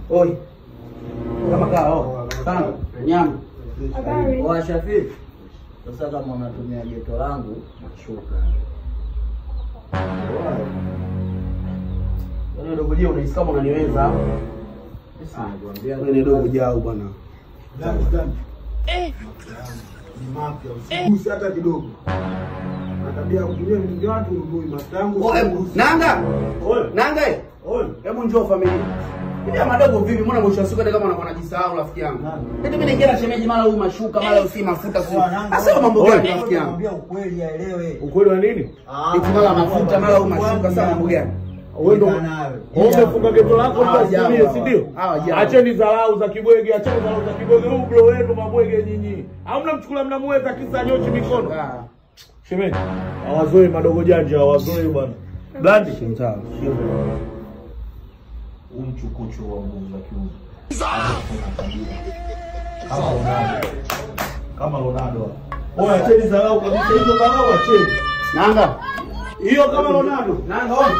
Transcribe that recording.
Oi. Kama kaa sana nyama. Oa Shafi. Sasa kama unatumia geto langu mashuka. Wewe dogo jao unahisi kama unaniweza. Sasa wewe dogo jao bwana. Ni mapya usiguse hata kidogo. Na tabia ya kutumia vitu vya watu ununui mafuta yangu. Nanga. Nanga. Hebu njoo familia. Hivi madogo vipi? Mbona mwisho wa siku hata kama unakuwa unajisahau rafiki yangu? Eti mimi naingia na shemeji mara huyu mashuka mara usi mafuta si. Sasa mambo gani rafiki yangu? Naambia ukweli aelewe. Ukweli wa nini? Eti mara mafuta mara huyu mashuka sasa mambo gani? Wewe ndo umefunga geto lako ndio usitumie, si ndio? Acheni dharau za kibwege, acheni dharau za kibwege. Huu bro wenu mabwege nyinyi. Hamna mchukula mnamweza kisa nyochi mikono. Shemeji, hawazoe madogo janja, hawazoe bwana. Blandi. Umchukucho wa nguvu za kiume. Kama Ronaldo. Kama Ronaldo. Oya, acheni dharau kabisa, hizo dharau acheni. Nanga. Hiyo kama Ronaldo. Nanga oye.